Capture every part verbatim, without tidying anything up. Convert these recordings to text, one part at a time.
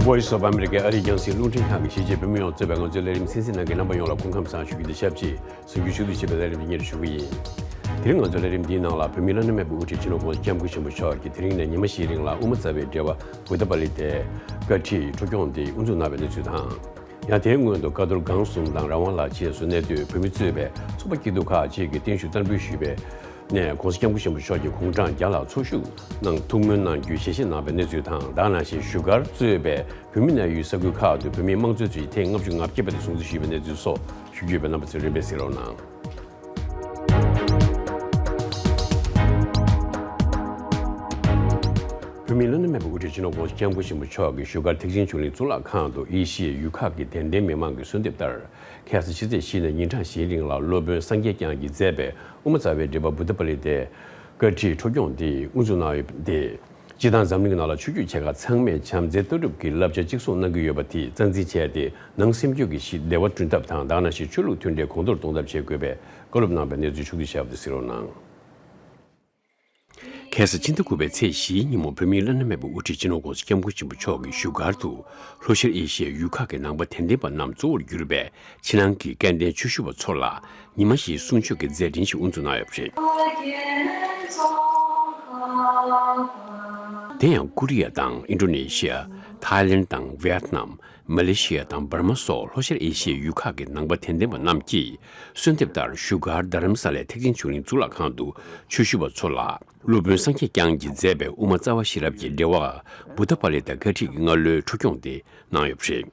Voice of America ཨ་རིའི་རྒྱང་སྲིང་རླུང་འཕྲིན་ཁང་གི་གཞིས་བྱེས་བོད་མི་ཡོངས་གཙོས་པའི་ང་ཚོའི་ལས་རིམ་གསན་གཟིགས་གནང་མཁན་རྣམ་པ་ཡོངས་ལ་སྐུ་ཁམས་བཟང་ཞུ་རྒྱུ་དང་ཆབས་ཅིག་གཟིགས་རྒྱུ་ཞུ་གཏུག་བྱེད་པའི་ལས་རིམ་འདི་སྙན་སྒྲོན་ཞུ་གི་ཡིན། དེ་རིང་ང་ཚོའི་ལས་རིམ་འདིའི་ནང་ལ་བོད་མིའི་བླ་ན་མེད་པའི་དབུ་ཁྲིད་སྤྱི་ནོར་༸གོང་ས་༸སྐྱབས་མགོན་ཆེན་པོ་མཆོག་གིས་དེ་རིང་ནས་ཉི་མ་བཞིའི་རིང་ལ་དབུ་མ་རྩ་བའི་འབྲེལ་བ་བུདྡྷ་པ་ལི་ཏའི་བཀའ་ཁྲིད་འཁྲུག་སྐྱོང་དེ་དབུ་འཛུགས་གནང་བའི་གནས་ཚུལ་དང་། ཡང་དེའི་སྔོན་དུ་ཀ་རྡོར་སྒང་གསུམ་དང་ར་ཝང་ལ་བཅས་སུ་གནས་སྡོད་བོད་མི་གཙོས་པའི་ཚོགས་པ་སྐྱིད་སྡུག་ཁག་ཅིག་གིས་བརྟན་བཞུགས་བསྟར་འབུལ་ཞུས་པའི་ནས་༸གོང་ས་༸སྐྱབས་མགོན་ཆེན་པོ་མཆོག་གི་དགུང་གྲངས་བརྒྱ་ལ་ཚོགས་ཞུགས་གནང་ཐུགས་སྨོན་གནང་རྒྱུའི་ཞལ་བཞེས་གནང་བའི་གནས་ཚུལ་དང་། དེ་ག་ནང་བཞིན་བཞུགས་སྒར་གཙོས་པའི་བོད་མི་གནས་ཡུལ་ས་ཁུལ་ཁག་ཏུ་བོད་མིའི་དམངས་གཙོའི་གྲ་སྒྲིག་ཐེངས་ལྔ་བཅུ་ང་བརྒྱད་པ་དེ་སྲུང་བརྩི་ཞུས་པའི་གནས་ཚུལ་སོགས་ཞུ་རྒྱུ་ཡོད་པས་རྣམ་པ་ཚོས་རིམ་པས་གཟིགས་རོགས་གནང་། བོད་མིའི་བླ་ན་མེད་པའི་དབུ་ཁྲིད་སྤྱི་ནོར་༸གོང་ས་༸སྐྱབས་མགོན་ཆེན་པོ་མཆོག་གིས་བཞུགས་སྒར་ཐེག་ཆེན་ཆོས་གླིང་གཙུག་ལག་ཁང་དུ་ཨེ་ཤི་ཡའི་ཡུལ་ཁག་གི་དད་ལྡན་མི་མང་གི་གསོལ་འདེབས་ལྟར། ཁ་སང་ཕྱི་ཚེས་བཞི་ནས་ཉིན་གྲངས་བཞིའི་རིང་ལ་སློབ་དཔོན་སངས་རྒྱས་བསྐྱངས་ཀྱིས་མཛད་པའི་དབུ་མ་རྩ་བའི་འབྲེལ་བ་བུདྡྷ་པ་ལི་ཏའི་བཀའ་ཁྲིད་འཁྲུག་སྐྱོང་དེ་དབུ་འཛུགས་གནང་ཡོད་པ་སྟེ། སྤྱིར་བཏང་འཛམ་གླིང་ནང་ལ་ཆོས་བརྒྱུད་ཆེ་ཁག་ཚང་མས་བྱམས་བརྩེའི་ལྟ་གྲུབ་ཀྱི་བསླབ་བྱ་གཅིག་སྲུང་གནང་གི་ཡོད་པ་དེ་རྩ་འཛིན་བྱས་ཏེ། ནང་སེམས་རྒྱུད་ཀྱི་བདེ་བ་བསྐྲུན་ཐབས་དང་། དེ་ག་ནང་བཞིན་ཆོས་ལུགས་མཐུན་འབྲེལ་གོང་མཐོར་གཏོང་ཐབས་བྱེད་དགོས་པའི་བཀའ་སློབ་གནང་བའི་གནས་ཚུལ་ཕྱོགས་བསྡུས་བྱས་པ་དེ་གཟིགས་རོགས་གནང་། ཁ་སང་ཕྱི་ཟླ་དགུ་པའི་ཚེས་བཞིའི་ཉིན་མོ་བོད་མིའི་བླ་ན་མེད་པའི་དབུ་ཁྲིད་སྤྱི་ནོར་༸གོང་ས་༸སྐྱབས་མགོན་ཆེན་པོ་མཆོག་གིས་བཞུགས་སྒར་དུ་ལྷོ་ཤར་ཨེ་ཤི་ཡའི་ཡུལ་ཁག་གི་ནང་པ་དད་ལྡན་པ་རྣམས་གཙོ་བོར་གྱུར་པའི་ཕྱི་ནང་གི་སྐལ་ལྡན་ཆོས་ཞུ་བ་ཚོ་ལ་ཉི་མ་བཞིའི་གསུང་ཆོས་ཀྱི་མཛད་འཕྲིན་ཞིག་དབུ་འཛུགས་གནང་ཡོད་པ་རེད། དེ་ཡང་ཀོ་རི་ཡ་དང་ཨིན་ཌོ་ནེ་ཤི་ཡ། ཐའི་ལེན་དང་ཝི་ཡེད་ནམ། མ་ལེ་ཤི་ཡ་དང་འབར་མ་སོགས་ལྷོ་ཤར་ཨེ་ཤི་ཡའི་ཡུལ་ཁག་གི་ནང་པ་དད་ལྡན་པ་རྣམས་ཀྱིས་གསོལ་འདེབས་ལྟར་བཞུགས་སྒར་རྡ་རམ་ས་ལའི་ཐེག་ཆེན་ཆོས་གླིང་གཙུག་ལག་ཁང་དུ་ཆོས་ཞུ་བ་ཚོ་ལ་སློབ་དཔོན་སངས་རྒྱས་བསྐྱངས་ཀྱིས་མཛད་པའི་དབུ་མ་རྩ་བ་ཤེས་རབ་ཀྱི་འགྲེལ་བ་བུདྡྷ་པ་ལི་ཏ་བཀའ་ཁྲིད་ཀྱི་སྔ་ལོའི་འཁྲུག་སྐྱོང་དེ་གནང་ཡོད་པ་རེད།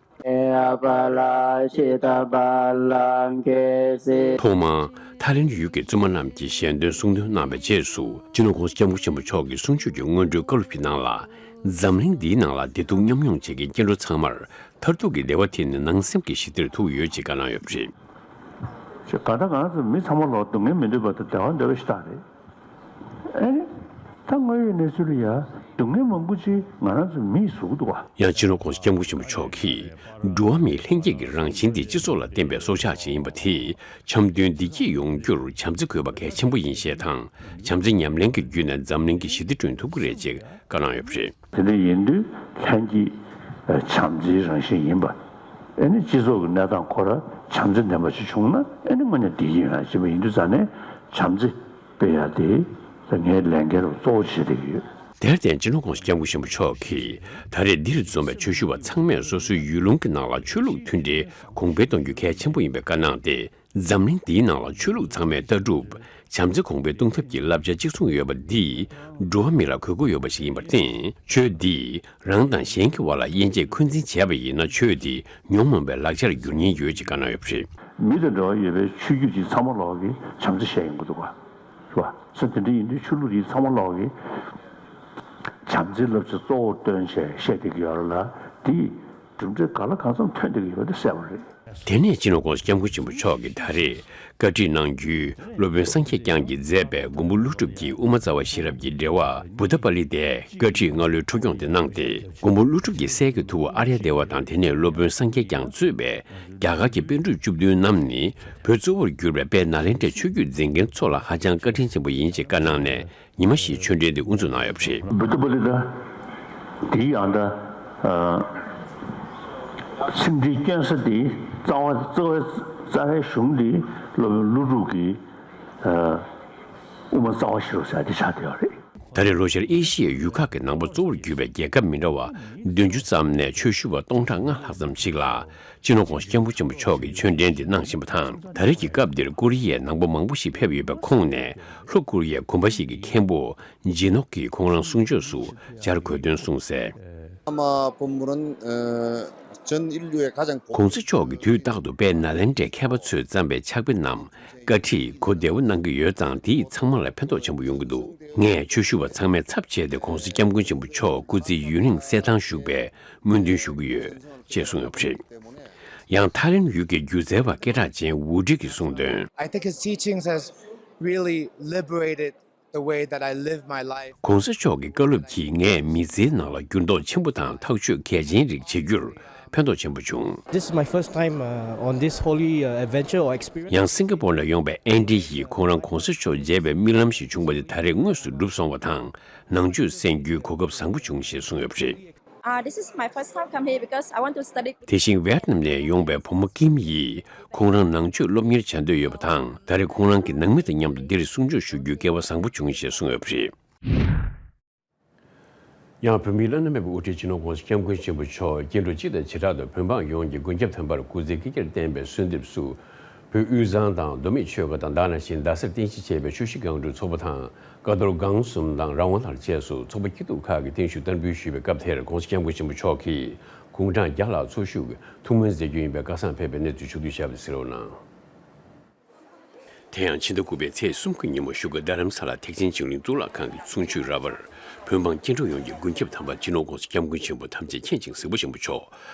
ཐོག་མར་ཐའི་ལེན་ཡུལ་གྱི་བཙུན་མ་རྣམས་ཀྱིས་ཞལ་འདོན་གསུང་འདོན་གནང་བའི་རྗེས་སུ། སྤྱི་ནོར་༸གོང་ས་༸སྐྱབས་མགོན་ཆེན་པོ་མཆོག་གི་གསུང་ཆོས་ཀྱི་སྔོན་འགྲོའི་བཀའ་སློབ་ཀྱི་ནང་ལ། འཛམ་གླིང་འདིའི་ནང་ལ་བདེ་སྡུག་མཉམ་མྱོང་བྱེད་མཁན་སྐྱེ་འགྲོ་ཚང་མར་མཐར་ཐུག་གི་བདེ་བ་དེ་ནི་ནང་སེམས་ཀྱི་ཞི་བདེར་ཐུག་ཡོད་ཅེས་བཀའ་གནང་ཡོད་པ་རེད། ད་ལྟ་ང་རང་ཚོ་མི་ཚང་མ་ལོག་སྡུག་བསྔལ་མི་འདོད་པ་དང་བདེ་བ་འདོད་པ་ཞིག་རེད། ཨ་ནི། ད་དངོས་ཡོད་གནས་ཚུལ་ལ་ཡ། སྡུག་བསྔལ་མང་པོ་ཅིག་ང་རང་ཚོ་མིས་བཟོ་གི་འདུག་བ། ཡང་སྤྱི་ནོར་༸གོང་ས་༸སྐྱབས་མགོན་ཆེན་པོ་མཆོག་གིས། འགྲོ་བ་མིའི་ལྷན་སྐྱེས་ཀྱི་རང་བཞིན་དེ་སྤྱི་ཚོགས་ལ་བརྟེན་པའི་སྲོག་ཆགས་ཤིག་ཡིན་པ་དེས། འཆམ་མཐུན་བདེ་སྐྱིད་ཡོང་རྒྱུར་བྱམས་བརྩེ་དགོས་པ་གལ་ཆེན་པོ་ཡིན་ཞེས་དང་། བྱམས་བརྩེ་ཉམས་ལེན་གྱི་བརྒྱུད་ནས་འཛམ་གླིང་གི་ཞི་བདེ་བསྐྲུན་ཐུབ་ཀྱི་རེད་ཅེས་བཀའ་གནང་ཡོད་པ་རེད། དེ་འདྲ་ཡིན་དུས་ལྷན་སྐྱེས་བྱམས་བརྩེའི་རང་བཞིན་ཡིན་པ། ཨ་ནི་སྤྱི་ཚོགས་ཀྱི་གནས་སྟངས་ཁོ་རང་བྱམས་བརྩེ་ལྡན་པ་ཞིག་བྱུང་ན་ཨ་ནི་དངོས་གནས་བདེ་སྐྱིད་ཡོང་ཡ་ཅིག་ཡིན་དུས་ཙང་ནས་བྱམས་བརྩེ། དཔེ་ཡག་དེ་ངའི་ལས་འགན་རུ་གཙོ་བོ་བྱེད་བསྡད་ཀྱི་ཡོད། དེར་བརྟེན་སྤྱི་ནོར་༸གོང་ས་༸སྐྱབས་མགོན་ཆེན་པོ་མཆོག་གིས་ད་རེས་འདིར་འཛོམས་པའི་ཆོས་ཞུ་བ་ཚང་མས་སོ་སོའི་ཡུལ་ལུང་གི་ནང་ལ་ཆོས་ལུགས་མཐུན་སྒྲིལ་གོང་འཕེལ་གཏོང་རྒྱུ་གལ་ཆེན་པོ་ཡིན་པའི་བཀའ་གནང་སྟེ། འཛམ་གླིང་འདིའི་ནང་ལ་ཆོས་ལུགས་ཚང་མས་ལྟ་གྲུབ་བྱམས་བརྩེ་གོང་འཕེལ་གཏོང་ཐབས་ཀྱི་བསླབ་བྱ་གཅིག་མཚུངས་ཡོད་པ་འདིས་འགྲོ་བ་མི་ལ་དགོས་མཁོ་ཡོད་པ་ཞིག་ཡིན་པར་བརྟེན། ཆོས་འདིས་རང་དང་གཞན་གྱི་བར་ལ་དབྱེ་འབྱེད་འཁོན་འཛིན་བྱས་པ་ཡིན་ན་ཆོས་འདི་ཉོན་མོངས་པའི་ལག་ཆར་འགྱུར་ཉེན་ཡོད་ཅེས་བཀའ་གནང་ཡོད་པ་རེད། མི་དང་འབྲེལ་བ་ཡོད་པའི་ཆོས་བརྒྱུད་ཅིག་ཚང་མ་ལོག་གིས་བྱམས་བརྩེ་བཤད་ཡོང་གི་འདུག་ག་རེད་བ། ས་དེ་འདྲ་ཡིན་དུས་ཆོས་ལུགས་དེ་ཚང་མ་ལོག་གིས་བྱམས་བརྩེའི་བསླབ་བྱ་གཙོ་བོར་བཏོན་བྱས་བཤད་བསྡད་ཀྱི་ཡོད་རེད་ལ། དེས་གྲུབ་འབྲས་ག་ལ་གང་འཚམ་ཐོན་བསྡད་ཀྱི་ཡོད་པ་དེ་གསལ་པོ་རེད། དེ་ནས་སྤྱི་ནོར་༸གོང་ས་༸སྐྱབས་མགོན་ཆེན་པོ་མཆོག་གིས་ད་རེས་བཀའ་ཁྲིད་གནང་རྒྱུའི་སློབ་དཔོན་སངས་རྒྱས་བསྐྱངས་ཀྱིས་མཛད་པའི་མགོན་པོ་ཀླུ་སྒྲུབ་ཀྱི་དབུ་མ་རྩ་བ་ཤེས་རབ་ཀྱི་འགྲེལ་བ་བུདྡྷ་པཱ་ལི་ཏའི་བཀའ་ཁྲིད་སྔ་ལོའི་འཁྲུག་སྐྱོང་དེ་གནང་སྟེ། མགོན་པོ་ཀླུ་སྒྲུབ་ཀྱི་སྲས་ཀྱི་ཐུ་བོ་ཨཱརྱ་དེ་བ་དང་དེ་ནས་སློབ་དཔོན་སངས་རྒྱས་བསྐྱངས་གཙོས་པའི་རྒྱ་གར་གྱི་པཎ་གྲུབ་བཅུ་བདུན་རྣམས་ནི་བོད་གཙོ་བོར་གྱུར་པའི་དཔལ་ནཱ་ལེནྡྲའི་ཆོས་བརྒྱུད་འཛིན་མཁན་ཚོ་ལ་ཧ་ཅང་བཀའ་དྲིན་ཆེན་པོ་ཡིན་ཅེས་བཀའ་གནང་ནས། ཉི་མ་བཞིའི་ཆོས་འབྲེལ་འདི་དབུ་འཛུགས་གནང་ཡོད་པ་རེད། བུདྡྷ་པཱ་ལི་ཏ། དེའི་ཡང་ད། ཨ། ཚིག་འགྲེལ་བསྐྱོན་ས་དེ་རྩ་བ་རྩ་བའི་རྩ་བའི་གཞུང་འདི་སློབ་དཔོན་ཀླུ་སྒྲུབ་ཀྱི། ཨ། དབུ་མ་རྩ་བ་ཤེས་རབ་ཟེར་དེ་ཆགས་བསྡད་ཡོད་རེད། ད་རེས་ལྷོ་ཤར་ཨེ་ཤི་ཡའི་ཡུལ་ཁག་གི་ནང་པ་གཙོ་བོར་གྱུར་པའི་རྒྱལ་ཁབ་མི་འདྲ་བ་བདུན་ཅུ་ཙམ་ནས་ཆོས་ཞུ་བ་སྟོང་ཕྲག་ལྔ་ལྷག་ཙམ་ཞིག་ལ། སྤྱི་ནོར་༸གོང་ས་༸སྐྱབས་མགོན་ཆེན་པོ་མཆོག་གིས་ཆོས་འབྲེལ་འདི་གནང་བཞིན་པ་དང་། ད་རེས་ཀྱི་སྐབས་འདིར་ཀོ་རི་ཡའི་ནང་པ་མང་པོ་ཞིག་ཕེབས་ཡོད་པའི་ཁོངས་ནས། ལྷོ་ཀོ་རི་ཡའི་གོམ་པ་ཞིག་གི་མཁན་པོ་ཇི་ནོག་གིས་ཁོང་རང་གསུང་ཆོས་སུ་བཅར་དགོས་དོན་གསུངས་གསལ། ཨ་མ་བུ་མོ་རང་། ཨ། ཅན་ཨིལ་ལུའི་ཁ་ཅང་གོ། ༸གོང་ས་མཆོག་གིས་དུས་རྟག་ཏུ་དཔལ་ནཱ་ལེནྡྲའི་མཁས་པ་ཚོས་བརྩམས་པའི་ཕྱག་དཔེ་རྣམས་བཀའ་ཁྲིད་གོ་བདེ་བོ་གནང་གི་ཡོད་ཙང་། དེས་ཚང་མ་ལ་ཕན་ཐོགས་ཆེན་པོ་ཡོང་གི་འདུག་ངས་ཆོས་ཞུ་བ་ཚང་མའི་ཚབ་བྱས་ཏེ་༸གོང་ས་༸སྐྱབས་མགོན་ཆེན་པོ་མཆོག་སྐུ་ཚེ་ཡུན་རིང་གསལ་ཐང་བཞུགས་པའི་སྨོན་འདུན་ཞུ་གི་ཡོད། ཅེས་གསུངས་ཡོད་པ་རེད། ཡང་ཐའི་ལེན་ཡུལ་གྱི་སྒྱུ་རྩལ་བ་སྐད་གྲགས་ཅན་ཝུ་ཌི་གིས་གསུངས་དོན། I think his teachings has really liberated the way that I live my life. ༸གོང་ས་མཆོག་གི་བཀའ་སློབ་ཀྱིས་ངས་མི་ཚེའི་ནང་ལ་འགྱུར་ལྡོག་ཆེན་པོ་དང་ཐག་གཅོད་གལ་ཆེན་རིགས་བྱེད་རྒྱུར་ཕན་ཐོགས་ཆེན་པོ་བྱུང་། This is my first time, uh, on this holy, uh, adventure or experience. ཡང་སིང་ག་པོར་ནས་ཡོང་པའི་ཨན་ཌི་ཡིས་ཁོང་རང་༸གོང་ས་མཆོག་མཇལ་བའི་རྨི་ལམ་ཞིག་བྱུང་བ་དེ་ད་རེས་དངོས་སུ་འགྲུབ་སོང་བ་དང་། ནང་ཆོས་གསན་རྒྱུའི་གོ་སྐབས་བཟང་པོ་བྱུང་ཞེས་གསུངས་ཡོད་པ་རེད། Uh, this is my first time come here because I want to study. དེ་བཞིན་ཝེ་ཏི་ནམ་ནས་ཡོང་བའི་བུ་མོ་ཀིམ་ཡིས་ཁོང་རང་ནང་ཆོས་སློབ་གཉེར་བྱ་འདོད་ཡོད་པ་དང་། ད་རེས་ཁོང་རང་གི་ནང་མི་དང་མཉམ་དུ་འདིར་གསུང་ཆོས་ཞུ་རྒྱུའི་སྐལ་བ་བཟང་པོ་བྱུང་ཞེས་གསུངས་ཡོད་པ་རེད། ཡང་བོད་མིའི་བླ་ན་མེད་པའི་དབུ་ཁྲིད་སྤྱི་ནོར་༸གོང་ས་༸སྐྱབས་མགོན་ཆེན་པོ་མཆོག་སྐྱེ་འགྲོ་སྤྱི་དང་བྱེ་བྲག་ཏུ་བོད་འབངས་ཡོངས་ཀྱི་མགོན་སྐྱབས་དམ་པར་སྐུ་ཚེ་བསྐལ་བརྒྱར་བརྟན་པའི་གསོལ་འདེབས་སུ། བོད་དབུས་གཙང་དང་མདོ་སྨད་ཆོལ་ཁ་དང་དེ་ནང་བཞིན་རྡ་སར་རྟེན་གཞི་བྱས་པའི་ཆུ་བཞི་སྒང་དྲུག་ཚོགས་པ་དང་། ཀ་རྡོར་སྒང་གསུམ་དང་རང་དབང་ལྷ་བཅས་སུ་ཚོགས་པ་སྐྱིད་སྡུག་ཁག་གིས་བརྟན་བཞུགས་བསྟར་འབུལ་ཞུས་པའི་སྐབས་དེར་༸གོང་ས་༸སྐྱབས་མགོན་ཆེན་པོ་མཆོག་གིས་དགུང་གྲངས་བརྒྱ་ལྷག་འཚོ་བཞུགས་ཀྱི་ཐུགས་སྨོན་མཛད་རྒྱུ་ཡིན་པའི་བཀའ་གསང་ཕེབས་པའི་གནས་ཚུལ་ཕྱོགས་བསྡུས་ཞུས་པ་གསན་རོགས་གནང་། དེ་ཡང་ཕྱི་ཟླ་དགུ་པའི་ཚེས་གསུམ་གྱི་ཉིན་མོ་བཞུགས་སྒར་རྡ་རམ་ས་ལ་ཐེག་ཆེན་ཆོས་གླིང་གཙུག་ལག་ཁང་གི་གསུང་ཆོས་ར་བར། བོད་འབངས་སྐྱེ་འགྲོ་ཡོངས་ཀྱི་མགོན་སྐྱབས་དམ་པ་སྤྱི་ནོར་༸གོང་ས་༸སྐྱབས་མགོན་ཆེན་པོ་ཐམས་ཅད་མཁྱེན་ཅིང་གཟིགས་པ་ཆེན་པོ་མཆོག་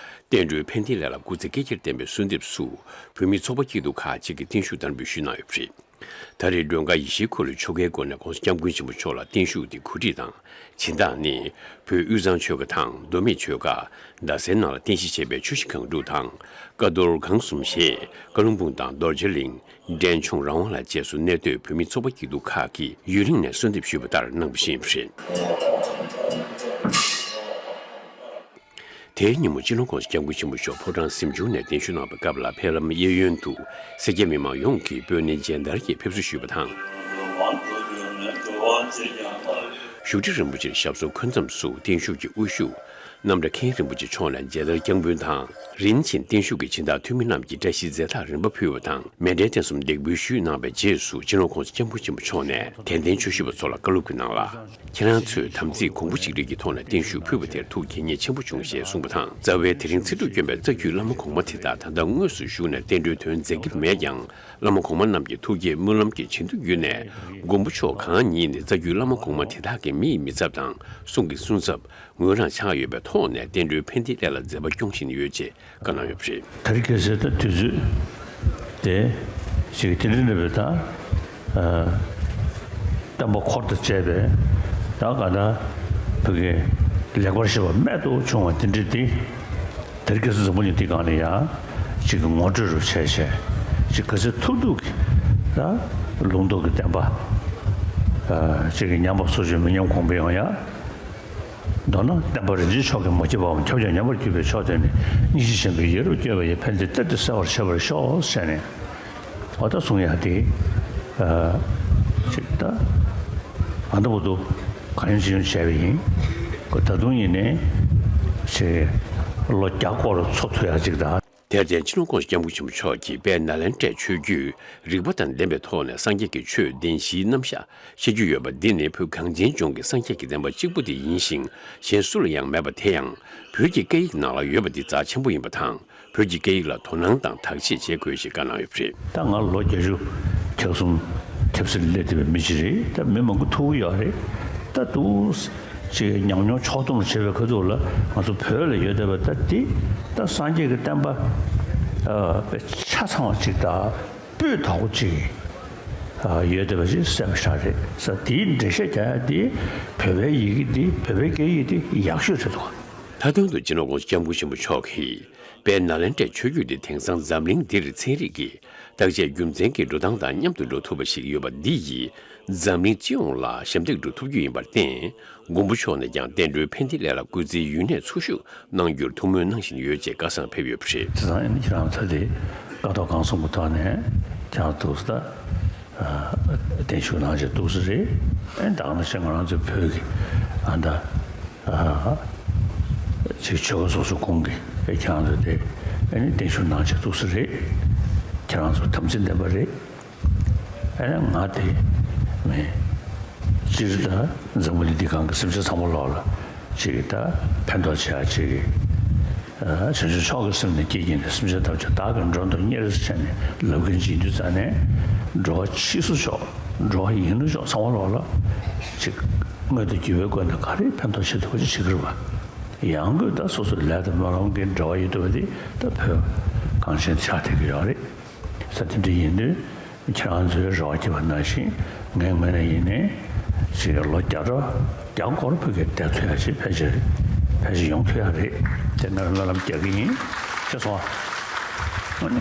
བསྟན་འགྲོའི་ཕན་བདེའི་ལས་ལ་སྐུ་ཚེ་བསྐལ་བརྒྱར་བརྟན་པའི་གསོལ་འདེབས་སུ། བོད་མིའི་ཚོགས་པ་སྐྱིད་སྡུག་ཁག་ཅིག་གིས་བརྟན་བཞུགས་བསྟར་འབུལ་ཞུས་གནང་ཡོད་པ་རེད། ད་རེས་མགྲོན་ཁང་ཡེ་ཤེས་འཁོར་ལོའི་ཆོ་གའི་སྒོ་ནས་༸གོང་ས་༸སྐྱབས་མགོན་ཆེན་པོ་མཆོག་ལ་བརྟན་བཞུགས་དེ་གོ་སྒྲིག་དང་། སྦྱིན་བདག་ནི། བོད་དབུས་གཙང་ཆོལ་ཁ་དང་མདོ་སྨད་ཆོལ་ཁ། རྡ་སའི་ནང་ལ་རྟེན་གཞི་བྱས་པའི་ཆུ་བཞི་སྒང་དྲུག་དང་། ཀ་རྡོར་སྒང་གསུམ་ཞེས། བཀའ་བློན་སྦུག་དང་རྡོ་རྗེ་གླིང་། འབྲས་ལྗོངས་རང་དབང་ལྷ་བཅས་སུ་གནས་སྡོད་བོད་མིའི་ཚོགས་པ་སྐྱིད་སྡུག་ཁག་གིས་ཡུན་རིང་ནས་གསོལ་འདེབས་ཞུས་པ་ལྟར་གནང་བ་ཞིག་ཡིན་པ་རེད། དེའི་ཉིན་མོ་སྤྱི་ནོར་༸གོང་ས་༸སྐྱབས་མགོན་ཆེན་པོ་མཆོག་ཕོ་བྲང་གཟིམ་ཆུང་ནས་གདན་ཞུ་གནང་བའི་སྐབས་ལ་ཕེབས་ལམ་གཡས་གཡོན་དུ་སེར་སྐྱ་མི་མང་ཡོངས་ཀྱིས་སྤོས་སྣེ་མཇལ་དར་གྱིས་ཕེབས་བསུ་ཞུས་པ་དང་། བཞུགས་ཁྲི་རིན་པོ་ཆེར་ཞབས་སོར་འཁོད་མཚམས་སུ་བརྟན་བཞུགས་ཀྱི་དབུ་བཞུགས། རྣམ་གྲྭ་མཁན་རིན་པོ་ཆེ་མཆོག་ནས་མཇལ་དར་བརྐྱང་འབུལ་དང་། རིམ་བཞིན་བརྟན་བཞུགས་ཀྱི་སྦྱིན་བདག་འཐུས་མི་རྣམས་ཀྱིས་བཀྲ་ཤིས་རྫས་རྟགས་རིམ་པ་ཕུལ་བ་དང་། མཎྜལ་རྟེན་གསུམ་འདེགས་འབུལ་ཞུས་གནང་བའི་རྗེས་སུ་སྤྱི་ནོར་༸གོང་ས་༸སྐྱབས་མགོན་ཆེན་པོ་མཆོག་ནས་དད་ལྡན་བཅུ་བཞི་པ་ཚོ་ལ་བཀའ་སློབ་ཀྱི་ནང་ལ། ཁྱེད་རང་ཚོས་དམ་ཚིག་གོང་བུ་གཅིག་སྒྲིལ་གྱི་ཐོག་ནས་བརྟན་བཞུགས་ཕུལ་བ་དེར་ཐུགས་དགྱེས་མཉེས་ཆེན་པོ་བྱུང་ཞེས་གསུངས་པ་དང་། རྩ་བའི་དེ་རིང་ཚེ་སྒྲུབ་སྐྱོན་པའི་རྩ་རྒྱུད་བླ་མ་གོང་མ་དེ་དག་ད་ལྟ་དངོས་སུ་བཞུགས་ནས་བསྟན་འགྲོའི་དོན་མཛད་ཀྱི་མེད་ཀྱང་། བླ་མ་གོང་མ་རྣམས་ཀྱི་ཐུགས་བསྐྱེད་སྨོན་ལམ་གྱི་བྱིན་མཐུ་བརྒྱུད་ནས། མགོན་པོ་མཆོག་གང་ཉིད་ནི་རྩ་རྒྱུད་བླ་མ་གོང་མ་དེ་དག་གི་མི་ཡི་མི་ཚབ་དང་གསུང་གི་གསུང་ཚབ། ངོས་རང་ཆགས་ཡོད་པའི་ཐོག་ནས་བསྟན་འགྲོའི་ཕན་བདེའི་སླད་ལ་མཛད་པ་སྐྱོང་བཞིན་ཡོད་ཅེས་བཀའ་གནང་ཡོད་པ་རེད། དེ་རིང་ཁ་སང་ད་དུས་ཚོད་དེ་ཞིག་དེ་འདྲ་འདྲ་བའི་ད་བསྟན་པ་འཁོར་དང་བཅས་པའི་ད་ག་ད་བོད་ཀྱི་ལེགས་པར་བཤད་པ་རྨད་དུ་བྱུང་བ་དེ་འདྲ་དེ། དེ་རིང་ཁ་སང་འཛམ་བུ་གླིང་འདིའི་སྒང་ལ་ཡང་ཅིག་གི་ངོ་སྤྲོད་རུ་བྱས་བྱས་ཅིག་ག་ཚོད་ཐུབ་ཐུབ་ཀྱིས་ད་ལུང་རྟོགས་ཀྱི་བསྟན་པ་ཅིག་གི་ཉམས་པ་སོར་ཆུད་མི་ཉམས་གོང་འཕེལ་ཡོང་ཡ། མདོར་ན་བསྟན་པ་རིན་ཆེན་མཆོག་གིས་མ་བགྱིས་པའམ་ཁྱབ་བྱ་ཉམས་པར་གྱུར་པའི་མཆོག་དེ་ནི་སྙིང་རྗེ་ཆེན་པོས་ཡིད་རབ་བསྐྱོད་པ་ཡི་ཕན་བདེ་གཏེར་དུ་གསལ་བར་བྱེད་པར་ཤོག་ཟེར་ནས། འོ་ད་གསུང་ཡ་དེ། ཅིག་ད། ང་ད་བར་དུ་གང་ཡོང་ཅི་ཡོང་བྱས་པ་ཡིན། ཁོ་ད་དུང་ཡིན་ནའི། ཅིག་ལོ་བརྒྱ་སྐོར་འཚོ་ཐུབ་ཡ་ཅིག་ད། དེར་བརྟེན་སྤྱི་ནོར་༸གོང་ས་༸སྐྱབས་མགོན་ཆེན་པོ་མཆོག་གིས་དཔལ་ནཱ་ལེནྡྲའི་ཆོས་བརྒྱུད་རིག་པ་དང་ལྡན་པའི་ཐོག་ནས་སངས་རྒྱས་ཀྱི་ཆོས་བདེན་བཞིའི་རྣམ་གཞག་བཤད་རྒྱུ་ཡོད་པ་འདི་ནི་བོད་གངས་ཅན་ལྗོངས་ཀྱི་སངས་རྒྱས་ཀྱི་བསྟན་པ་གཅིག་པུ་དེ་ཡིན་ཞིང་གཞན་སུ་ལ་ཡང་མེད་པ་དེ་ཡང་བོད་ཀྱི་སྐད་ཡིག་ནང་ལ་ཡོད་པ་འདི་རྩ་ཆེན་པོ་ཡིན་པ་དང་། བོད་ཀྱི་སྐད་ཡིག་ལ་དོ་སྣང་དང་བརྟག་དཔྱད་བྱེད་དགོས་ཞེས་བཀའ་གནང་ཡོད་པ་རེད། ད་ང་ལོ་བརྒྱད་ཅུ་གྱ་གསུམ་ཁྱབ་ཚུལ་སླེབས་བསྡད་པའི་མི་ཞིག་རེད། ད་མི་མང་པོ་ཐུག་གི་ཡོད་རེད། ད་འདུག་ཅེས་ཉམས་མྱོང་ཕྱོགས་བསྡོམས་བྱེད་པའི་ཁ་ཐུག་ལ་ང་ཚོ་བོད་ལ་ཡོད་བསྡད་པ་ད་འདི་ད་སངས་རྒྱས་ཀྱི་བསྟན་པ་ཨ་དཔེ་ཆ་ཚང་བ་ཅིག་དང་སྤུས་དག་པོ་ཅིག་ཨ་ཡོད་བསྡད་པ་ཅིག་གསལ་པོ་ཤར་རེད་ཟེར། དེའི་འགྲེལ་བཤད་རྒྱག་ཡ་དེ་བོད་པའི་ཡི་གེ་འདི་བོད་པའི་སྐད་ཡིག་འདི་ཡག་ཤོས་རེད་འདུག་མཐའ་དོན་དུ་སྤྱི་ནོར་༸གོང་ས་༸སྐྱབས་མགོན་ཆེན་པོ་མཆོག་གིས་དཔལ་ནཱ་ལེནྡྲའི་ཆོས་བརྒྱུད་འདི་དེང་སང་འཛམ་གླིང་འདིར་ཚན་རིག་གི་བརྟག་དཔྱད་རྒྱུ་མཚན་གྱིས་འགྲོ་སྟངས་དང་མཉམ་དུ་འགྲོ་ཐུབ་པ་ཞིག་ཡོད་པ་འདི་ཡིས་འཛམ་གླིང་སྤྱི་ཡོངས་ལ་ཞབས་འདེགས་སྒྲུབ་ཐུབ་རྒྱུ་ཡིན་པར་བརྟེན། མགོན་པོ་མཆོག་ནས་ཀྱང་བསྟན་འགྲོའི་ཕན་བདེའི་སླད་ལ་སྐུ་ཚེའི་ཡུན་གནས་འཚོ་བཞུགས་གནང་རྒྱུར་ཐུགས་སྨོན་གནང་བཞིན་ཡོད་ཅེས་བཀའ་གསང་ཕེབས་ཡོད་པ་རེད། དེ་དང་ཡང་ཁྱེད་རང་ཚོ་དེ་བཀའ་ཐོག་གང་གསུང་གི་ཐོག་ནས་ཁྱེད་རང་ཚོ་ད། བརྟན་བཞུགས་གནང་བྱས་འདུག་ས་རེད། ཨེ་ད་ག་ནང་བཞིན་ང་རང་ཚོའི་བོད་ཀྱི་ཨ་ད་ཅིག་ཆོལ་ཁ་སོ་སོའི་ཁོངས་ཀྱི་ཨེ་ཁྱེད་རང་ཚོ་དེ་ཨེ་ནི་བརྟན་བཞུགས་གནང་བྱས་འདུག་ས་རེད། ཁྱེད་རང་ཚོ་དམ་ཚིག་ལྡན་པ་རེད། ཨེ་ནི་ང་དེ་མིན་སྤྱིར་ད་འཛམ་བུ་གླིང་འདི་སྒང་གི་སེམས་ཅན་ཚང་མ་ལོག་ལ། ཅིག་ད་ཕན་ཐོགས་བྱེད་ཡ་ཅིག་གི་ཨ་བྱང་ཆུབ་མཆོག་གི་སེམས་ནི་བསྐྱེད་ཀྱིས་ནི། སེམས་ཅན་ཐམས་ཅད་བདག་གིས་མགྲོན་དུ་གཉེར་ཟེར་ནས་ལབ་མཁན་ཅིག་ཡིན་དུས་ཙང་ནས། འགྲོ་བ་ཕྱིས་སུ་མཆོག་འགྲོ་བ་ཡིན་ནོ་མཆོག་ཚང་མ་ལོག་ལ་ཅིག་དངོས་དང་བརྒྱུད་པའི་སྒོ་ནས་ག་རེ་ཕན་ཐོགས་བྱེད་ཐུབ་པ་ཅིག་བྱེད་ཀྱི་རེད་པ། ཡང་སྒོས་ད་སོ་སོའི་ལས་དང་སྨོན་ལམ་གྱི་འབྲེལ་བ་ཡོད་དུས་པ་དེ་ད་བོད་གངས་ཅན་ཆགས་བསྡད་ཀྱི་ཡོད་རེད་ཟེར། དེ་འདྲ་ཡིན་དུས། ཁྱེད་རང་ཚོའི་རེ་བ་བསྐྱེད་པ་ནང་བཞིན་ངའི་ངོས་ནས་ཡིན་ནའི་ཅིག་ལོ་བརྒྱ་ཕྲག་བརྒྱ་སྐོར་བོད་སྐད་བསྡད་ཐུབ་ཡ་ཅིག་ཕལ་ཆེར་ཕལ་ཆེར་ཡོང་ཐུབ་ཡ་རེད། དེ་ངས་སྨོན་ལམ་རྒྱག་གི་ཡིན། ཤེས་སོང་ཨ།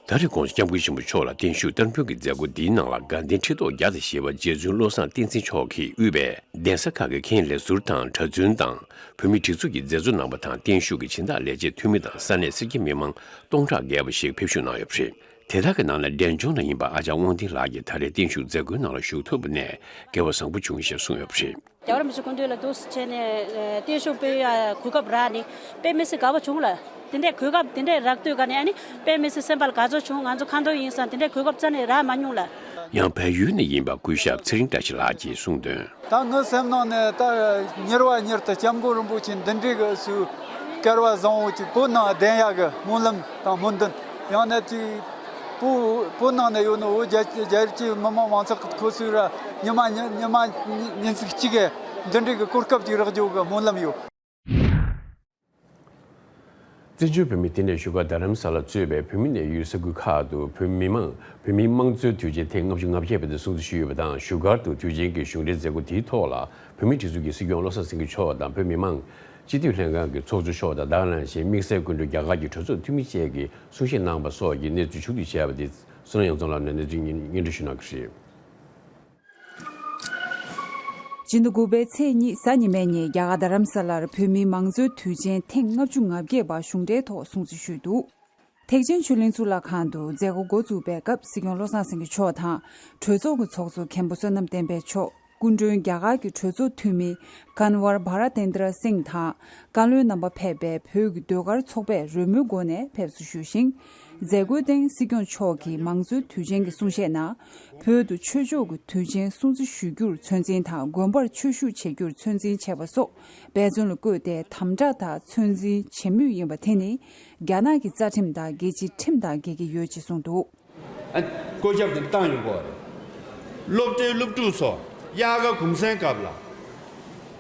ད་རེས་༧གོང་ས་༧སྐྱབས་མགོན་ཆེན་པོ་མཆོག་ལ་བརྟན་བཞུགས་བསྟར་འབུལ་གྱི་མཛད་སྒོ་འདིའི་ནང་ལ་དགའ་ལྡན་ཁྲི་ཐོག་བརྒྱ་དང་བཞི་པ་རྗེ་བཙུན་བློ་བཟང་བསྟན་འཛིན་མཆོག་གིས་དབུས་པའི་གདན་ས་ཁག་གི་མཁན་ལས་ཟུར་དང་གྲྭ་བཙུན་དང་བོད་མིའི་སྒྲིག་འཛུགས་ཀྱི་མཛད་གཙོ་གནང་པ་དང་བརྟན་བཞུགས་ཀྱི་སྦྱིན་བདག་ལས་བྱེད་འཐུས་མི་དང་ས་གནས་སེར་སྐྱ་མི་མང་སྟོང་ཕྲག་བརྒལ་བ་ཞིག་ཕེབས་ཞུགས་གནང་ཡོད་པ་རེད། དེ་དག་གི་ནང་ནས་འབྲས་ལྗོངས་ནས་ཡིན་པ་ཨ་ཅག་དབང་ལྡན་ལགས་ཀྱིས་ད་རེས་བརྟན་བཞུགས་མཛད་སྒོའི་ནང་ལ་ཞུགས་ཐུབ་པ་ནས་སྐལ་བ་བཟང་པོ་བྱུང་ཞེས་གསུངས་ཡོད་པ་རེད། རྒྱལ་བ་རིན་པོ་ཆེ་སྐུ་མདུན་ལ་འདུག་སེ་བྱས་ནས་ཨ་བརྟན་བཞུགས་འབུལ་ཡ་གོ་སྐབས་རག་ནས་དཔེ་མི་སྲིད་དགའ་པོ་བྱུང་ལ། དེ་འདྲའི་གོ་སྐབས་དེ་འདྲའི་རག་དུས་ག་ནས་ཨ་ནི་དཔེ་མི་སྲིད་སེམས་པ་ལ་དགའ་ཚོར་བྱུང་། ང་ཚོ་ཁ་འདོན་ཡིན་ཙང་དེ་འདྲའི་གོ་སྐབས་རྩ་ནས་རག་མ་མྱོང་ལ། ཡང་བལ་ཡུལ་ནས་ཡིན་པ་སྐུ་ཞབས་ཚེ་རིང་བཀྲ་ཤིས་ལགས་ཀྱིས་གསུངས་དོན། ད་ངའི་སེམས་ནང་ནས་ད་མྱུར་བ་མྱུར་དུ་སྐྱབས་མགོན་རིན་པོ་ཆེ་འདི་འདྲའི་གི་སུ་སྐལ་བ་བཟང་བོ་ཅིག་བོད་ནང་བསྡད་ཡག་གི་སྨོན་ལམ་དང་སྨོན་འདུན། ཡང་ན་ཅིག་བོད་བོད་ནང་ནས་ཡོད་ནོ་བོད་རྒྱ་རྒྱལ་སྤྱིའི་མི་མང་མང་ཚོགས་ཀྱི་ཁོ་སུ་ར་ཉི་མ་ཉི་ཉི་མ་ཉིན་ཉིན་ཚིག་གཅིག་གི་འདི་འདྲའི་གི་གོ་སྐབས་ཅིག་རག་རྒྱུ་གི་སྨོན་ལམ་ཡོད། བཙན་བྱོལ་བོད་མིའི་ལྟེ་གནས་བཞུགས་སྒར་རྡ་རམ་ས་ལ་གཙོས་པའི་བོད་མི་གནས་ཡུལ་ས་ཁུལ་ཁག་ཏུ་བོད་མི་མང་བོད་མིའི་དམངས་གཙོའི་དུས་ཆེན་ཐེངས་ལྔ་བཅུ་ང་བརྒྱད་པ་དེ་སྲུང་བརྩི་ཞུས་ཡོད་པ་དང་། བཞུགས་སྒར་དུ་དུས་ཆེན་གྱི་གཞུང་འབྲེལ་མཛད་སྒོ་དེའི་ཐོག་ལ་བོད་མིའི་སྒྲིག་འཛུགས་ཀྱི་སྲིད་སྐྱོང་བློ་བཟང་སེང་གེ་མཆོག་དང་བོད་མི་མང་སྤྱི་འཐུས་ལྷན་ཁང་གི་ཚོགས་གཙོ་མཆོག་དང་དེ་ག་ནང་བཞིན་དམིགས་བསལ་སྐུ་མགྲོན་རྒྱ་གར་གྱི་གྲོས་ཚོགས་འཐུས་མི་བཅས་ཀྱིས་གསུང་བཤད་གནང་བ་སོགས་ཀྱི་གནས་ཚུལ་ཕྱོགས་བསྡུས་བྱས་པ་དེ་བསོད་ནམས་གཡང་འཛོམས་ལགས་ནས་གནས་ཚུལ་སྙན་སྙན་སྒྲོན་ཞུ་གནང་གི་རེད། སྤྱི་ཟླ་དགུ་པའི་ཚེས་གཉིས་གཟའ་ཉི་མའི་ཉིན་རྒྱ་གར་རྡ་རམ་ས་ལར་བོད་མིའི་མང་གཙོའི་དུས་ཆེན་ཐེངས་ལྔ་བཅུ་ང་བརྒྱད་པ་གཞུང་འབྲེལ་ཐོག་སྲུང་བརྩི་ཞུས་འདུག་ཐེག་ཆེན་ཆོས་གླིང་གཙུག་ལག་ཁང་དུ་མཛད་སྒོ་འགོ་བཙུགས་པའི་སྐབས་སྲིད་སྐྱོང་བློ་བཟང་སེང་གེ་མཆོག་དང་གྲོས་ཚོགས་ཀྱི་ཚོགས་གཙོ་མཁན་པོ་བསོད་ནམས་བསྟན་འཕེལ་མཆོག་སྐུ་མགྲོན་རྒྱ་གར་གྱི་གྲོས་ཚོགས་འཐུས་མི་ཀན་ཝར་བྷ་ར་ཏེན་དྲ་སིང་དང་བཀའ་བློན་རྣམ་པ་ཕེབས་པའི་བོད་ཀྱི་ཟློས་གར་ཚོགས་པས་རོལ་མོའི་སྒོ་ནས་ཕེབས་བསུ་ཞུས་ཤིང་། མཛད་སྒོའི་སྟེང་སྲིད་སྐྱོང་མཆོག་གིས་མང་གཙོའི་དུས་ཆེན་གྱི་གསུང་བཤད་ནང་། བོད་དུ་ཆོས་ཕྱོགས་ཀྱི་དུས་ཆེན་སྲུང་བརྩི་ཞུ་རྒྱུར་ཚོད་འཛིན་དང་། དགོན་པར་ཆོས་ཞུགས་བྱེད་རྒྱུར་ཚོད་འཛིན་བྱས་པ་སོགས་འབད་བརྩོན་ལ་བསྐུལ་ཏེ་དམ་དྲག་དང་ཚོད་འཛིན་བྱེད་མུས་ཡིན་པ་དེ་ནི། རྒྱ་ནག་གི་རྩ་ཁྲིམས་དང་རྒྱལ་སྤྱིའི་ཁྲིམས་དང་འགལ་གྱི་ཡོད་ཅེས་གསུངས་འདུག་ཨ། བཀོད་ཁྱབ་དེ་བཏང་ཡོང་གི་ཡོད་རེད། སློབ་གྲྭའི་སློབ་ཕྲུག་ཚོ་དབྱར་ཁ་གུང་སེང་སྐབས་ལ།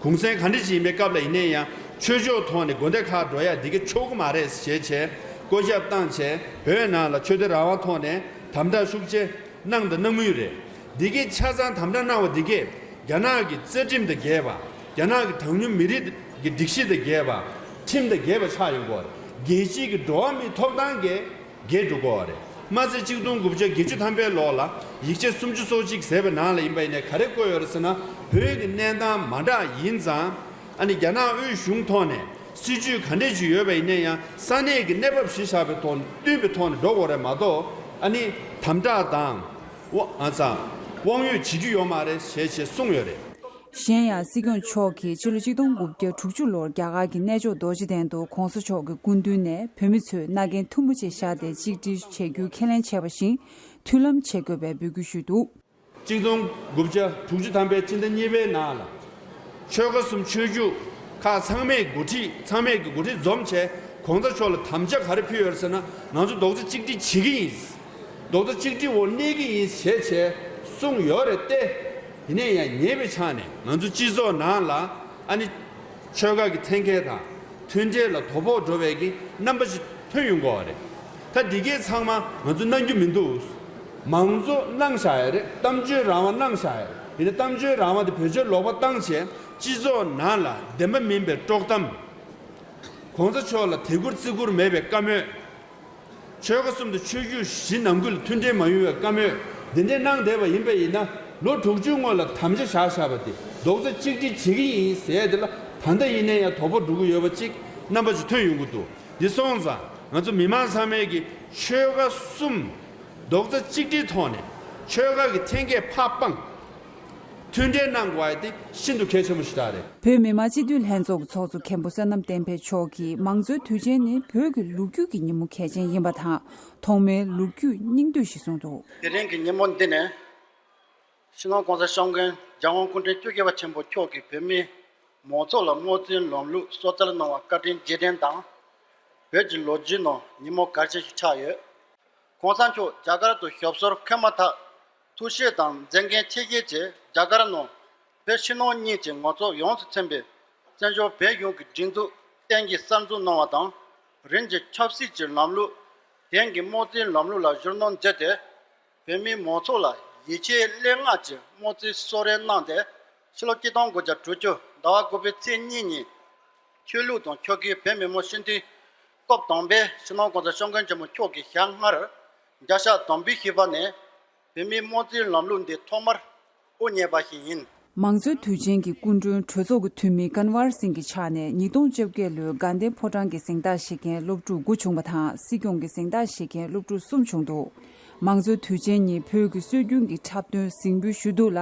གུང་སེང་ག་འདྲ་ཞིག་ཡིན་པའི་སྐབས་ལ་ཡིན་ནའི་ཡང་ཆོས་ཕྱོགས་ཐོག་ནས་དགོན་སྡེ་ཁག་འགྲོ་ཡ་འདི་ག་ཆོག་གི་མ་རེད་ཞེས་བྱས་བཀོད་ཁྱབ་བཏང་བྱས་བོད་ནང་ལ་ཆོས་དད་རང་དབང་ཐོག་ནས་དམ་དྲག་ཤུགས་ཆེ་གནང་དང་གནང་མུས་རེད། འདི་གའི་ཆ་ཚང་དམ་དྲག་གནང་བ་འདི་གས་རྒྱ་ནག་གི་རྩ་ཁྲིམས་དང་འགལ་བ། རྒྱ་ནག་གི་གྲངས་ཉུང་མི་རིགས་ཀྱི་སྒྲིག་གཞི་དང་འགལ་བ། ཁྲིམས་དང་འགལ་བ་ཆགས་ཡོང་གི་ཡོད་རེད། རྒྱལ་སྤྱིའི་གི་འགྲོ་བ་མིའི་ཐོབ་ཐང་གི་འགལ་འགྲོ་གི་ཡོད་རེད། མ་ཚད་གཅིག་སྟོང་དགུ་བརྒྱ་བརྒྱད་ཅུ་ཐམ་པའི་ལོ་ལ་ཡིག་ཆ་སུམ་ཅུ་སོ་གཅིག་ཟེར་བའི་ནང་ལ་ཡིན་པ་ཡིན་ནའི་ག་རེ་བཀོད་ཡོད་རེད་ཟེར་ན། བོད་ཀྱི་གནས་སྟངས་མ་འདྲ་ཡིན་ཙང་ཨ་ནི་རྒྱ་ནག་དབུས་གཞུང་ཐོག་ནས་སྲིད་ཇུས་ག་འདྲས་ཅིག་ཡོད་པ་ཡིན་ནའི་ཡང་ས་གནས་ཀྱི་གནས་བབ་གཞི་བཞག་པའི་ཐོག་ནས་བསྟུན་པའི་ཐོག་ནས་འགྲོ་དགོས་རེད་མ་གཏོགས། ཨ་ནི་དམ་དྲག་དང་། དབང་ཨ་ཙང་། དབང་ཡོད་བྱེད་རྒྱུ་ཡོད་མ་རེད་ཞེས་ཞེས་གསུངས་ཡོད་རེད། གཞན་ཡང་སྲིད་སྐྱོང་མཆོག་གིས་ཕྱི་ལོ་ཆིག་སྟོང་དགུ་བརྒྱ་དྲུག་ཅུ་ལོར་རྒྱ་གར་གྱི་གནས་མཆོག་རྡོ་རྗེ་གདན་དུ་གོང་ས་མཆོག་གི་སྐུ་མདུན་ནས་བོད་མི་ཚོས་མནའ་གན་མཐུན་པོ་ཅིག་བཞག་སྟེ་གཅིག་སྒྲིལ་བྱེད་རྒྱུ་ཁས་ལེན་བྱས་པ་བཞིན་མཐུན་ལམ་བྱེད་དགོས་པའི་འབོད་སྐུལ་ཞུས་འདུག་གཅིག་སྟོང་དགུ་བརྒྱ་དྲུག་ཅུ་ཐམ་པའི་སྤྱི་ཟླ་གཉིས་པའི་ནང་ལ་ཆོལ་ཁ་གསུམ་ཆོས་བརྒྱུད་ཁག་ཚང་མས་འགོ་ཁྲིད་ཚང་མས་ཀྱི་འགོ་ཁྲིད་འཛོམས་བྱས་གོང་ས་མཆོག་ལ་དམ་བཅའ་ག་རེ་ཕུལ་ཡོད་ཟེར་ན། ང་ཚོ་རྡོག་རྩ་གཅིག་སྒྲིལ་བྱེད་ཀྱི་ཡིན། རྡོག་རྩ་གཅིག་སྒྲིལ་འོག་གནས་ཀྱི་ཡིན་ཞེས་བྱས་གསུངས་ཡོད་རེད་དེ། ཡིན་ནའི་ཡང་ཉེ་བའི་ཆ་ནས་ང་ཚོ་སྤྱི་ཚོགས་ནང་ལ་ཨ་ནི་ཆོལ་ཁ་གི་འཐེན་འཁྱེར་དང་མཐུན་འབྲེལ་ལ་དོ་ཕོག་འགྲོ་བའི་གི་རྣམ་པ་ཞིག་ཐོན་ཡོང་གི་ཡོད་རེད། ད་འདི་གའི་ཚང་མ་ང་ཚོ་གནང་རྒྱུ་མི་འདུག་མང་གཙོ་གནང་བཞག་ཡོད་རེད། གཏམ་བརྗོད་རང་དབང་གནང་བཞག་ཡོད་རེད། ཡིན་ན་གཏམ་བརྗོད་རང་དབང་དེ་བེད་སྤྱོད་ལོག་པ་བཏང་བྱས་སྤྱི་ཚོགས་ནང་ལ་བདེན་པ་མིན་པའི་དཀྲོག་གཏམ། གོང་ས་མཆོག་ལ་དད་བཀུར་བརྩི་བཀུར་མེད་པའི་བཀའ་མོལ། ཆོལ་ཁ་གསུམ་དང་ཆོས་བརྒྱུད་བཞི་ནང་ཁུལ་ལ་མཐུན་སྒྲིལ་མ་ཡོང་བའི་བཀའ་མོལ་འདི་འདྲའི་གནང་བསྡད་པ་ཡིན་པ་ཡིན་ན། ལོ་དྲུག་ཅུའི་སྔོན་ལ་དམ་བཅའ་བཞག་བཞག་པ་དེ་རྡོག་རྩ་གཅིག་སྒྲིལ་བྱེད་ཀྱི་ཡིན་ཟེར་ཡ་དེ་ལ་ད་ལྟ་ཡིན་ན་ཡང་དོ་ཕོག་འགྲོ་གི་ཡོད་པ་གཅིག་རྣམ་པ་ཅིག་ཐོན་ཡོང་གི་འདུག་འདི་སོང་ཙང་ང་ཚོ་མི་མང་ཚང་མས་ཀྱི་ཆོལ་ཁ་གསུམ་རྡོག་རྩ་གཅིག་སྒྲིལ་ཐོག་ནས་ཆོལ་ཁ་གི་འཐེན་འཁྱེར་ཕར་སྤངས། མཐུན་འབྲེལ་གནང་དགོས་པ་དེ་ཤིན་ཏུ་གལ་ཆེན་པོ་ཞིག་རེད། བོད་མི་མང་སྤྱི་འཐུས་ལྷན་ཚོགས་ཀྱི་ཚོགས་གཙོ་མཁན་པོ་བསོད་ནམས་བསྟན་འཕེལ་མཆོག་གིས་མང་གཙོའི་དུས་ཆེན་ནི་བོད་ཀྱི་ལོ་རྒྱུས་ཀྱི་ཉིན་མོ་གལ་ཆེན་ཡིན་པ་དང་། ཐོག་མའི་ལོ་རྒྱུས་སྙིང་བསྡུས་ཤིག་གསུངས་འདུག་དེ་རིང་གི་ཉིན་མོ་འདི་ནི་སྤྱི་ནོར་༧གོང་ས་༧སྐྱབས་མགོན་༧རྒྱལ་དབང་སྐུ་ཕྲེང་བཅུ་བཞི་པ་ཆེན་པོ་མཆོག་གིས་བོད་མི་མང་ཚོགས་ལ་དམངས་གཙོའི་ལམ་ལུགས་སྲོག་རྩ་གནང་བ་བཀའ་དྲིན་རྗེས་དྲན་དང་། བོད་ཀྱི་ལོ་རྒྱུས་ནང་ཉིན་མོ་གལ་ཆེན་ཞིག་ཆགས་ཡོད། གོང་ས་མཆོག་རྒྱ་གར་དུ་ཞབས་སོར་འཁོད་མ་ཐག་ཐུགས་བཞེད་དང་མཛད་འགན་ཆེ་བཞེས་བཅས་རྒྱ་གར་ནང་བོད་ཕྱི་ནང་གཉིས་ཀྱི་ང་ཚོ་ཡོངས་སུ་ཚན་པའི་བཙན་བྱོལ་བོད་གཞུང་གི་སྒྲིག་འཛུགས་བརྟན་གྱིས་གསར་འཛུགས་གནང་བ་དང་། རིམ་གྱིས་ཆབ་སྲིད་ཀྱི་ལམ་ལུགས་དེང་གི་དམངས་གཙོའི་ལམ་ལུགས་ལ་བསྒྱུར་གནང་མཛད་དེ། བོད་མིའི་མང་ཚོགས་ལ་ཡིད་ཆེས་བློས་བསླངས་ཀྱིས་དམངས་གཙོའི་གསོལ་རས་གནང་སྟེ། ཕྱི་ལོ་ཆིག་སྟོང་དགུ་བརྒྱ་དྲུག་ཅུ་ཟླ་བ་དགུ་པའི་ཚེས་གཉིས་ཉིན། ཆོས་ལུགས་དང་ཆོལ་ཁའི་བོད་མི་མང་སྤྱི་འཐུས་སྐབས་དང་པོའི་སྤྱི་ནོར་༧གོང་ས་༧སྐྱབས་མགོན་ཆེན་པོ་མཆོག་གིས་ཞལ་སྔར་ བརྒྱ་ཆ་དམ་འབུལ་ཞེས་པ་ནི་བོད་མིའི་དམངས་གཙོའི་ལམ་ལུགས་འདི་ཐོག་མར་དབུ་བརྙེས་པ་ཞིག་ཡིན། མང་གཙོའི་དུས་ཆེན་གྱི་སྐུ་མགྲོན་གྲོས་ཚོགས་ཀྱི་འཐུས་མི་ཀན་ཝར་སིང་གི་ཕྱག་ནས་ཉིས་སྟོང་བཅོ་བརྒྱད་ལོའི་དགའ་ལྡན་ཕོ་བྲང་གི་གཟེངས་རྟགས་བཞེས་མཁན་སློབ་ཕྲུག་དགུ་བྱུང་བ་དང་། སྲིད་སྐྱོང་གི་གཟེངས་རྟགས་བཞེས་མཁན་སློབ་ཕྲུག་གསུམ་བྱུང་འདུག། མང་གཙོའི་དུས་ཆེན་ཉིན་བོད་ཀྱི་སྲོལ་རྒྱུན་གྱི་འཁྲབ་སྟོན་གཟིགས་འབུལ་ཞུས་འདུག་ལ།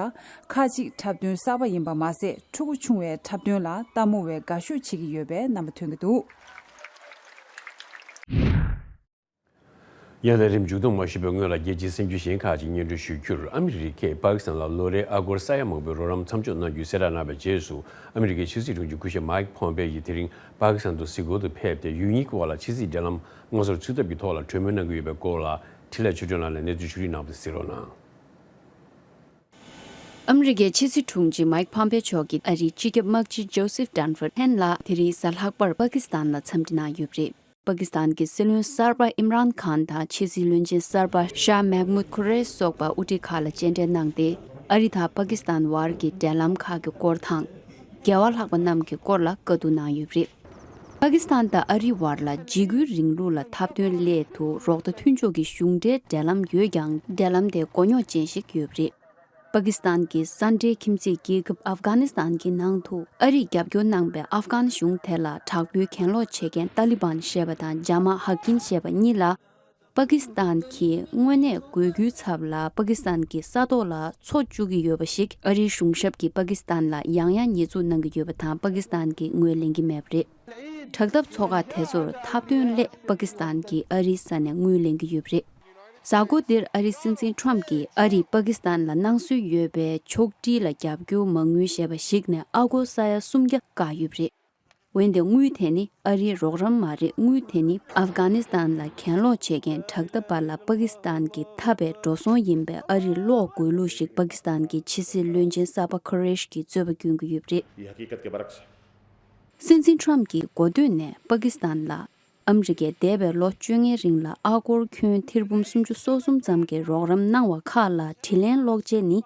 ཁ་ཅིག་འཁྲབ་སྟོན་གསར་པ་ཡིན་པ་མ་ཟད། ཕྲུ་གུ་ཆུང་བའི་འཁྲབ་སྟོན་ལ་ལྟད་མོ་བས་དགའ་ཤོས་བྱེད་ཀྱི་ཡོད་པའི་རྣམ་པ་ཐོན་གྱི་འདུག། ཡང་ལས་རིམ་མཇུག་སྡོམ་མ་ཞུས་པའི་སྔོན་ལ། རྒྱལ་སྤྱིའི་གསར་འགྱུར་གཞན་ཁག་ཅིག་སྙན་སྒྲོན་ཞུ་རྒྱུར། ཨ་མི་རི་ཀས་པ་ཀི་སི་ཐན་ལ་ལོ་རེའི་ཨ་སྒོར་ས་ཡ་མང་པོའི་རོགས་རམ་མཚམས་འཇོག་གནང་རྒྱུའི་གསལ་བསྒྲགས་གནང་བའི་རྗེས་སུ། ཨ་མི་རི་ཀའི་ཕྱི་སྲིད་དྲུང་ཆེ་སྐུ་ཞབས་མཱིག་ཕོམ་པེ་ཡིས་དེ་རིང་པ་ཀི་སི་ཐན་དུ་གཟིགས་སྐོར་དུ་ཕེབས་ཏེ། ཡུལ་གཉིས་ཀྱི་དབར་ལ་ཕྱི་སྲིད་འབྲེལ་ལམ་སྔོན་གསར་ཚུད་ཐབས་ཀྱི་ཐོག་ལ་གྲོས་མོལ་གནང་གི་ཡོད་པའི་སྐོར་ལ། འཕྲིན་ལས་ཆོས་སྒྲོན་ལགས་ནས་གནས་ཚུལ་ཕྱོགས་སྒྲིག་གནང་བ་དེ་གཟིགས་རོགས་གནང་། ཨ་མི་རི་ཀའི་ཕྱི་སྲིད་དྲུང་ཆེ་མཱིག་ཕོམ་པེ་མཆོག་གིས་ཨ་རིའི་སྤྱི་ཁྱབ་དམག་སྤྱི་ཇོ་སེབ་ཌན་ཧྥོར་ཐེན་ལ་དེ་རིང་གཟའ་ལྷག་པར་པ་ཀི་སི་ཐན་ལ་འཚམས་འདྲི་གནང་ཡོད་པ་རེད། པ་ཀི་སི་ཐན་གྱི་སྲིད་བློན་གསར་པ་ཨིམ་རཱན་ཁཱན་དང་ཕྱི་སྲིད་བློན་ཆེན་གསར་པ་ཤཱ་མེག་མུད་ཁུ་རེ་སི་སོགས་པ་དབུ་ཁྲིད་ཁག་ལ་མཇལ་འཕྲད་གནང་སྟེ། ཨ་རི་དང་པ་ཀི་སི་ཐན་བར་གྱི་འབྲེལ་ལམ་ཁག་གི་སྐོར་དང་། རྒྱལ་བ་ལྷག་པ་རྣམས་ཀྱི་སྐོར་ལ་བཀའ་བསྡུར་གནང་ཡོད་པ་རེད། པ་ཀི་སི་ཐན་དང་ཨ་རིའི་བར་ལ་འཇིགས་སྐུལ་རིང་ལུགས་ལ་ཐེར་འདོན་སླད་དུ་རོགས་ཟླ་མཐུན་ཕྱོགས་ཀྱི་གཞུང་འབྲེལ་འབྲེལ་ལམ་ཡོད་ཀྱང་། འབྲེལ་ལམ་དེ་མགོ་རྙོག་ཅན་ཞིག་ཡོད་པ་རེད། པ་ཀི་སི་ཐན་གྱི་ས་འབྲེལ་ཁྱིམ་མཚེས་རྒྱལ་ཁབ་ཨབ་གྷ་ནི་སི་ཐན་གྱི་ནང་དུ་ཨ་རིས་རྒྱབ་སྐྱོར་གནང་པའི་ཨབ་གྷན་གཞུང་དེ་ལ་དྲག་པོའི་གྱེན་ལོག་བྱེད་མཁན་ཏཱ་ལི་བན་ཞེས་པ་དང་ཇ་མ་ཧ་ཀིན་ཞེས་པ་གཉིས་ལ། པ་ཀི་སི་ཐན་གྱིས་དངོས་གནས་དགོས་རྒྱུའི་ཚབ་ལ་པ་ཀི་སི་ཐན་གྱི་ས་ཐོག་ལ་མཚོ་བཅུག་གི་ཡོད་པ་ཞིག་ཨ་རིའི་གཞུང་ཞབས་ཀྱིས་པ་ཀི་སི་ཐན་ལ་ཡང་ཡང་ཉེས་འཛུགས་གནང་གི་ཡོད་པ་དང་། པ་ཀི་སི་ཐན་གྱིས་ངོས་ལེན་གྱི་མེད་པ་རེད། དྲག་འཐབ་ཚོགས་ཁག་དེ་ཚོར་ཐེར་འདོན་སླད་པ་ཀི་སི་ཐན་གྱིས་ཨ་རིའི་ས་ནས་ངོས་ལེན་གྱི་ཡོད་པ་རེད། གཟའ་འཁོར་འདིར་ཨ་རིའི་སྲིད་འཛིན་ཁྲོམ་གྱིས་ཨ་རིས་པ་ཀི་སི་ཐན་ལ་གནང་སྲོལ་ཡོད་པའི་ཕྱོགས་སྒྲིག་ལ་རྒྱབ་སྐྱོར་མ་དངུལ་ཞེས་པ་ཞིག་ནས་ཨ་སྒོར་ས་ཡ་སུམ་བརྒྱ་བཀག་ཡོད་པ་རེད། འོན་ཏེ་དངུལ་དེ་ནི་ཨ་རིའི་རོགས་རམ་མ་རེད། དངུལ་དེ་ནི་ཨབ་གྷ་ནི་སི་ཐན་ལ་གྱེན་ལོག་བྱེད་མཁན་དྲག་འཐབ་པ་ལ་པ་ཀི་སི་ཐན་གྱིས་འཐབ་པའི་འགྲོ་སོང་ཡིན་པའི་ཨ་རིར་སློག་དགོས་ལུགས་ཤིག་པ་ཀི་སི་ཐན་གྱི་ཕྱི་སྲིད་བློན་ཆེན་གསར་པ་ཁུ་རེ་ཤི་གིས་རྩོད་པ་བསྐྱོན་གྱི་ཡོད་པ་རེད། སྲིད་འཛིན་ཁྲོམ་གྱིས་འགོ་སྟོད་ནས་པ་ཀི་སི་ཐན་ལ་ཨ་མི་རི་ཀས་འདས་པའི་ལོ་བཅོ་ལྔའི་རིང་ལ་ཨ་སྒོར་ཁྱོན་ཐེར་འབུམ་སུམ་ཅུ་སོ་གསུམ་ཙམ་གྱི་རོགས་རམ་གནང་བ་ཁག་ལ་དྲིན་ལན་སློག་ཆེད་ནི་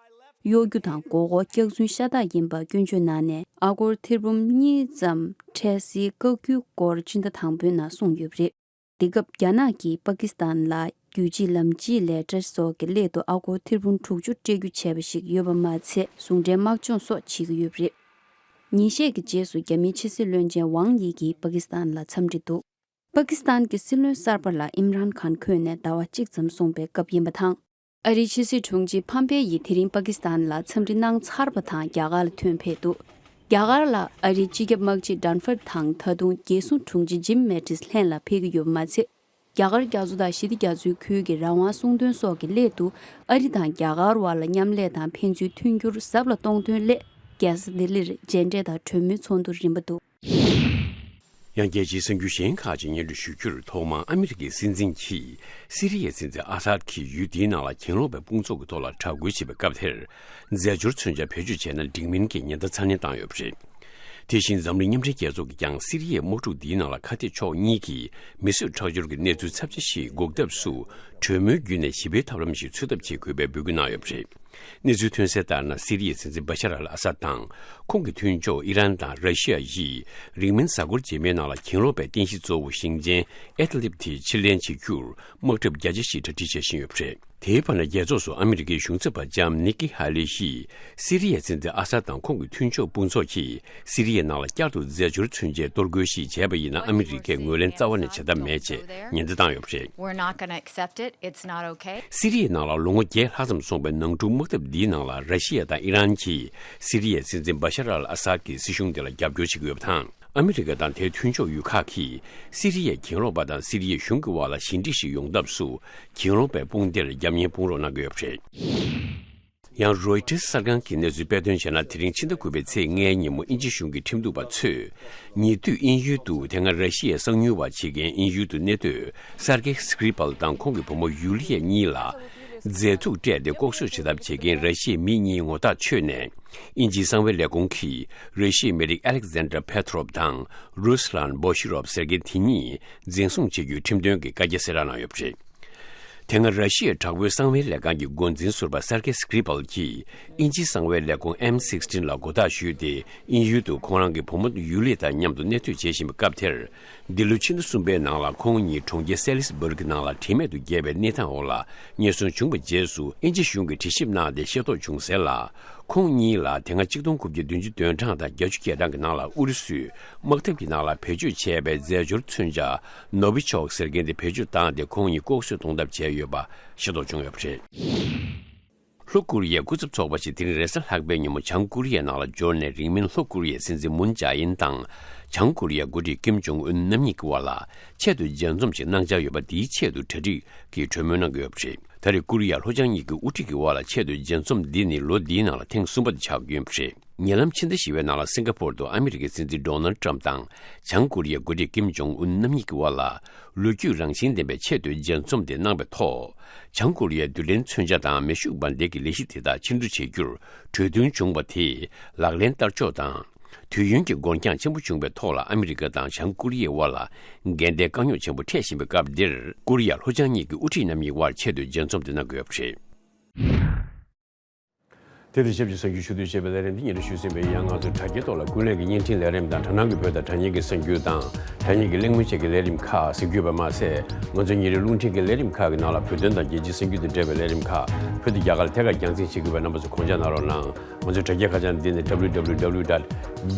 གཡོ་སྒྱུ་དང་མགོ་སྐོར་སྐྱག་རྫུན་ཤ་སྟག་ཡིན་པ་སྐྱོན་བརྗོད་གནང་ནས། ཨ་སྒོར་ཐེར་འབུམ་གཉིས་ཙམ་འཕྲལ་སེལ་བཀག་རྒྱུའི་སྐོར་སྤྱི་ཟླ་དང་པོའི་ནང་གསུངས་ཡོད་པ་རེད། འདི་སྐབས་རྒྱ་ནག་གིས་པ་ཀི་སི་ཐན་ལ་རྒྱུད་གཅིག་ལམ་གཅིག་ལས་གྲྭ་སོགས་ཀྱི་སླད་དུ་ཨ་སྒོར་ཐེར་འབུམ་དྲུག་ཅུ་སྤྲད་རྒྱུ་བྱས་པ་ཞིག་ཡོད་པ་མ་ཚད། ཟུང་འབྲེལ་དམག་སྦྱོང་སོགས་བྱེད་ཀྱི་ཡོད་པ་རེད། ཉིན་ཤས་ཀྱི་རྗེས་སུ་རྒྱ་མིའི་ཕྱི་སྲིད་བློན་ཆེན་ཝང་དབྱི་གིས་པ་ཀི་སི་ཐན་ལ་འཚམས་འདྲི་འདུག། པ་ཀི་སི་ཐན་གྱི་སྲིད་བློན་གསར་པ་ལ་ཨིམ་རཱན་ཁཱན་འཁོད་ནས་ཟླ་བ་གཅིག་ཙམ་སོང་པའི་སྐབས་ཡིན་པ་དང་། ཨ་རིའི་ཕྱི་སྲིད་དྲུང་ཆེ་ཕམ་པེ་ཡིས་དེ་རིང་པ་ཀི་སི་ཐན་ལ་འཚམས་འདྲི་གནང་ཚར་བ་དང་རྒྱ་གར་ལ་ཐོན་ཕེབས་འདུག། རྒྱ་གར་ལ་ཨ་རིའི་སྤྱི་ཁྱབ་དམག་སྤྱི་ཌན་ཧྥར་དང་ད་དུང་རྒྱལ་སྲུང་དྲུང་ཆེ་ཇིམ་མེ་ཏིས་ལྷན་ལ་ཕེབས་ཀྱི་ཡོད་པ་མ་ཚད། རྒྱ་གར་རྒྱ་མཚོ་དང་ཞི་བདེ་རྒྱ་མཚོའི་ཁུལ་གྱི་རང་དབང་སྲུང་དོན་སོགས་ཀྱི་སླད་དུ་ཨ་རི་དང་རྒྱ་གར་བར་ལ་མཉམ་ལས་དང་ཕན་ཚུན་མཐུན་འགྱུར་ཟབ་ལ་གཏོང་དོན་སླད། རྒྱལ་ས་ལྡི་ལིར་མཇལ་འཕྲད་དང་གྲོས་མོལ་ཚོགས་འདུ་རིམ་པ་འདུག། ཡང་རྒྱལ་སྤྱིའི་གསར་འགྱུར་གཞན་ཁག་ཅིག་སྙན་སྒྲོན་ཞུ་རྒྱུར། ཐོག་མར་ཨ་མི་རི་ཀའི་སྲིད་འཛིན་གྱིས་སི་རི་ཡའི་སྲིད་འཛིན་ཨ་སཱད་ཀྱིས་ཡུལ་དེའི་ནང་ལ་གྱེན་ལོག་པའི་དཔུང་ཚོགས་ཀྱི་ཐོག་ལ་དྲག་རྒོལ་བྱེད་པའི་སྐབས་དེར། རྫས་སྦྱོར་མཚོན་ཆ་བེད་སྤྱོད་བྱས་ན་འགྲིག་མིན་གྱི་ཉེན་བརྡ་ཚ་ནན་བཏང་ཡོད་པ་རེད། དེ་བཞིན་འཛམ་གླིང་མཉམ་འབྲེལ་རྒྱལ་ཚོགས་ཀྱིས་ཀྱང་སི་རི་ཡའི་དམག་འཁྲུག་འདིའི་ནང་ལ་ཁ་གཏད་ཕྱོགས་གཉིས་ཀྱིས་མི་གསོད་ཁྲག་སྦྱོར་གྱི་གནས་ཚུལ་ཚབས་ཆེ་ཞིག་འགོག་ཐབས་སུ་གྲོས་མོལ་བརྒྱུད་ནས་ཞི་བའི་ཐབས་ལམ་ཞིག་འཚོལ་ཐབས་བྱེད་དགོས་པའི་འབོད་སྐུལ་གནང་ཡོད་པ་རེད། གནས་ཚུལ་ཐོན་གསལ་ལྟར་ན། སི་རི་ཡའི་སྲིད་འཛིན་བྷ་ཤར་ཨལ་ཨ་སཱད་དང་ཁོང་གི་མཐུན་ཕྱོགས་ཨི་རན་དང་ར་ཤི་ཡ་ཡིས་རིང་མིན་གཟའ་འཁོར་རྗེས་མའི་ནང་ལ་གྱེན་ལོག་པའི་རྟེན་གཞི་གཙོ་བོ་ཞིང་ཆེན་ཨེད་ལིབ་དེ་ཕྱིར་ལེན་བྱེད་རྒྱུར་དམག་འཁྲབ་རྒྱ་ཆེ་ཞིག་གྲ་སྒྲིག་བྱེད་བཞིན་ཡོད་པ་རེད། དེའི་བར་ན། རྒྱལ་ཚོགས་སུ་ཨ་མི་རི་ཀའི་གཞུང་ཚབ་པ་ལྕམ་ནིག་ཀི་ཧ་ལེ་ཡིས་སི་རི་ཡའི་སྲིད་འཛིན་ཨ་སཱད་དང་ཁོང་གི་མཐུན་ཕྱོགས་དཔུང་ཚོགས་ཀྱིས་སི་རི་ཡའི་ནང་ལ་བསྐྱར་དུ་རྫས་སྦྱོར་མཚོན་ཆའི་གཏོར་རྒོལ་ཞིག་བྱས་པ་ཡིན་ན། ཨ་མི་རི་ཀས་ངོས་ལེན་རྩ་བ་ནས་བྱེད་ཐབས་མེད་ཅེས་ཉེན་བརྡ་བཏང་ཡོད་པ་རེད། We're not gonna accept it. It's not okay. སི་རི་ཡའི་ནང་ལ་ལོ་ངོ་བརྒྱད་ལྷག་ཙམ་སོང་པའི་ནང་འཁྲུག་དམག་འཐབ་འདིའི་ནང་ལ་ར་ཤི་ཡ་དང་ཨི་རན་གྱིས་སི་རི་ཡའི་སྲིད་འཛིན་བྷ་ཤར་ཨལ་ཨ་སཱད་ཀྱི་སྲིད་གཞུང་དེ་ལ་རྒྱབ་སྐྱོར་བྱེད་ཀྱི་ཡོད་པ་དང་། ཨ་མི་རི་ཀ་དང་དེའི་མཐུན་ཕྱོགས་ཡུལ་ཁག་གིས་སི་རི་ཡའི་གྱེན་ལོག་པ་དང་སི་རི་ཡའི་གཞུང་གི་དབར་ལ་ཞི་འགྲིག་ཞིག་ཡོང་ཐབས་སུ་གྱེན་ལོག་པའི་དཔུང་སྡེར་རྒྱབ་གཉེར་དཔུང་རོགས་གནང་གི་ཡོད་པ་རེད། ཡང་རོའི་ཊར་གསར་ཁང་གིས་གནས་ཚུལ་སྤེལ་དོན་བྱས་ན། དེ་རིང་ཕྱི་ཟླ་དགུ་པའི་ཚེས་ལྔའི་ཉིན་མོ་དབྱིན་ཇི་གཞུང་གི་ཁྲིམས་གཏུག་པ་ཚོས་ཉེ་དུས་དབྱིན་ཡུལ་དུ་དེ་སྔ་ར་ཤི་ཡའི་གསང་ཉུལ་བ་བྱེད་མཁན་དབྱིན་ཡུལ་དུ་གནས་སྡོད་སར་ཀེ་སི་ཀི་རི་པལ་དང་ཁོང་གི་བུ་མོ་ཡུ་ལི་ཡ་གཉིས་ལ་རྫས་འཐུག་སྤྲད་དེ་ལྐོག་གསོད་བྱེད་ཐབས་བྱེད་མཁན་ར་ཤི་ཡའི་མི་གཉིས་ངོ་རྟགས་ཆོད་ནས། དབྱིན་ཇིའི་གསང་བའི་ལས་ཁུངས་ཀྱིས་ར་ཤི་ཡའི་མི་རིགས་ཨ་ལེག་ཛན་ཌར་པེ་ཏྲོབ་དང་རུས་ལན་བོ་ཤི་རོབ་ཟེར་མཁན་དེ་གཉིས་འཛིན་བཟུང་བྱེད་རྒྱུའི་ཁྲིམས་དོན་གྱི་བཀའ་རྒྱ་གསལ་བསྒྲགས་གནང་ཡོད་པ་རེད། དེ་སྔ་ར་ཤི་ཡའི་དྲག་པོའི་གསང་བའི་ལས་ཁང་གི་འགོ་འཛིན་ཟུར་པ་སར་ཀེ་སི་ཀི་རི་པལ་གྱིས་དབྱིན་ཇིའི་གསང་བའི་ལས་ཁུངས་ཨེམ་སིག་སི་ཊིན་ལ་མགོ་བཏགས་ཞུས་ཏེ། དབྱིན་ཡུལ་དུ་ཁོང་རང་གི་བུ་མོ་ཡུ་ལི་དང་མཉམ་དུ་གནས་སྡོད་བྱེད་བཞིན་པའི་སྐབས་དེར། འདི་ལོའི་ཕྱི་ཟླ་གསུམ་པའི་ནང་ལ་ཁོང་གཉིས་གྲོང་ཁྱེར་སེ་ལི་སི་སྦུར་གི་ནང་ལ་དྲི་མེད་དུ་བརྒྱལ་བའི་གནས་སྟངས་འོག་ལ་ཉེན་སྲུང་བྱུང་བའི་རྗེས་སུ། དབྱིན་ཇི་གཞུང་གིས་དྲི་ཞིབ་གནང་སྟེ་ཤེས་རྟོགས་བྱུང་གསལ་ལ། ཁོང་གཉིས་ལ་དེ་སྔ་གཅིག་སྟོང་དགུ་བརྒྱ་བདུན་ཅུ་དོན་གྲངས་དང་བརྒྱད་ཅུ་གྱ་གྲངས་ཀྱི་ནང་ལ་ཨུ་རུ་སུས་དམག་འཐབ་ཀྱི་ནང་ལ་བེད་སྤྱོད་བྱས་པའི་རྫས་སྦྱོར་མཚོན་ཆ་ནོ་བི་ཆོག་ཟེར་མཁན་དེ་བེད་སྤྱོད་བཏང་སྟེ། ཁོང་གཉིས་ལྐོག་གསོད་གཏོང་ཐབས་བྱས་ཡོད་པ་ཤེས་རྟོགས་བྱུང་ཡོད་པ་རེད། ལྷོ་ཀོ་རི་ཡའི་སྐུ་ཚབ་ཚོགས་པ་ཞིག་དེ་རིང་རེས་གཟའ་ལྷག་པའི་ཉིན་མོ་བྱང་ཀོ་རི་ཡའི་ནང་ལ་འབྱོར་ནས། རིང་མིན་ལྷོ་ཀོ་རི་ཡའི་སྲིད་འཛིན་མུན་ཇཱ་ཨིན་དང་། བྱང་ཀོ་རི་ཡའི་འགོ་ཁྲིད་ཀིམ་ཇོང་ཨུན་རྣམ་གཉིས་ཀྱི་དབར་ལ་ཆེད་དུ་མཇལ་འཛོམས་ཤིག་གནང་འཆར་ཡོད་པ། དེའི་ཆེད་དུ་གྲ་སྒྲིག་གི་གྲོས་མོལ་གནང་གི་ཡོད་པ་རེད། ད་རེས་ཀོ་རི་ཡ་ལྷོ་བྱང་གཉིས་ཀྱི་དབུ་ཁྲིད་ཀྱི་དབར་ལ་ཆེད་དུ་མཇལ་འཛོམས་འདི་ནི་ལོ་འདིའི་ནང་ལ་ཐེངས་གསུམ་པ་དེ་ཆགས་ཀྱི་ཡོད་པ་རེད། ཉེ་ལམ་ཕྱི་ཟླ་བཞི་པའི་ནང་ལ་སིང་ག་པོར་དུ་ཨ་མི་རི་ཀའི་སྲིད་འཛིན་ཌོ་ནལ་ཊམ་དང་བྱང་ཀོ་རི་ཡའི་འགོ་ཁྲིད་ཀིམ་ཇོང་ཨུན་རྣམ་གཉིས་ཀྱི་དབར་ལ་ལོ་རྒྱུས་རང་བཞིན་ལྡན་པའི་ཆེད་དུ་མཇལ་འཛོམས་དེ་གནང་བའི་ཐོག་བྱང་ཀོ་རི་ཡའི་རྡུལ་ཕྲན་མཚོན་ཆ་དང་མེ་ཤུགས་འབར་མདེལ་གྱི་ལས་གཞི་དེ་དག་ཕྱིར་འབྲུ་བྱེད་རྒྱུར་གྲོས་མཐུན་བྱུང་བ་དེས་ལག་ལེན་བསྟར་ཕྱོགས་དང་། དུས་ཡུན་གྱི་འགོར་འགྱངས་ཆེན་པོ་བྱུང་བའི་ཐོག་ལ་ཨ་མི་རི་ཀ་དང་བྱང་ཀོ་རི་ཡའི་དབར་ལ་འགལ་ཟླའི་དཀའ་རྙོག་ཆེན་པོ་འཕྲད་བཞིན་པའི་སྐབས་འདིར། ཀོ་རི་ཡ་ལྷོ་བྱང་གཉིས་ཀྱི་དབུ་ཁྲིད་རྣམ་གཉིས་དབར་ཆེད་དུ་མཇལ་འཛོམས་དེ་གནང་དགོས་པ་རེད། དེ་དང་ཆབས་ཅིག་གསར་འགྱུར་ཞུ་གཏུག་ཅེས་པའི་ལས་རིམ་འདི་སྙན་སྒྲོན་ཞུས་ཟིན་པས། ཡང་ང་ཚོའི་དྲ་རྒྱའི་ཐོག་ལ་ཀུན་གླེང་གི་བརྙན་འཕྲིན་ལས་རིམ་དང་། དྲ་སྣང་གི་བོད་དང་དྲ་བརྙན་གྱི་གསར་འགྱུར་དང་། དྲ་བརྙན་གྱི་གླེང་མོལ་བཅས་ཀྱི་ལས་རིམ་ཁག་གཟིགས་རྒྱུ་ཡོད་པ་མ་ཟད། ང་ཚོའི་ཉིན་རེའི་རླུང་འཕྲིན་གྱི་ལས་རིམ་ཁག་གི་ནང་ལ་བོད་དོན་དང་རྒྱལ་སྤྱིའི་གསར་འགྱུར་དང་འབྲེལ་བའི་ལས་རིམ་ཁག་བོད་དང་རྒྱ་གར་ལ་ཐད་ཀར་རྒྱང་སྲིང་བྱེད་དགོས་པའི་རྣམ་པ་ཚོ་དགོངས་འཇགས་གནང་རོགས་གནང་། ང་ཚོའི་དྲ་རྒྱའི་ཁ་བྱང་འདི་ནི་www dot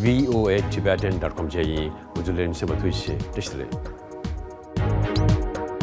voatibetan dot com བཅས་ཡིན། ང་ཚོའི་ལས་རིམ་གསན་པར་ཐུགས་རྗེ་ཆེ། བཀྲ་ཤིས་བདེ་ལེགས།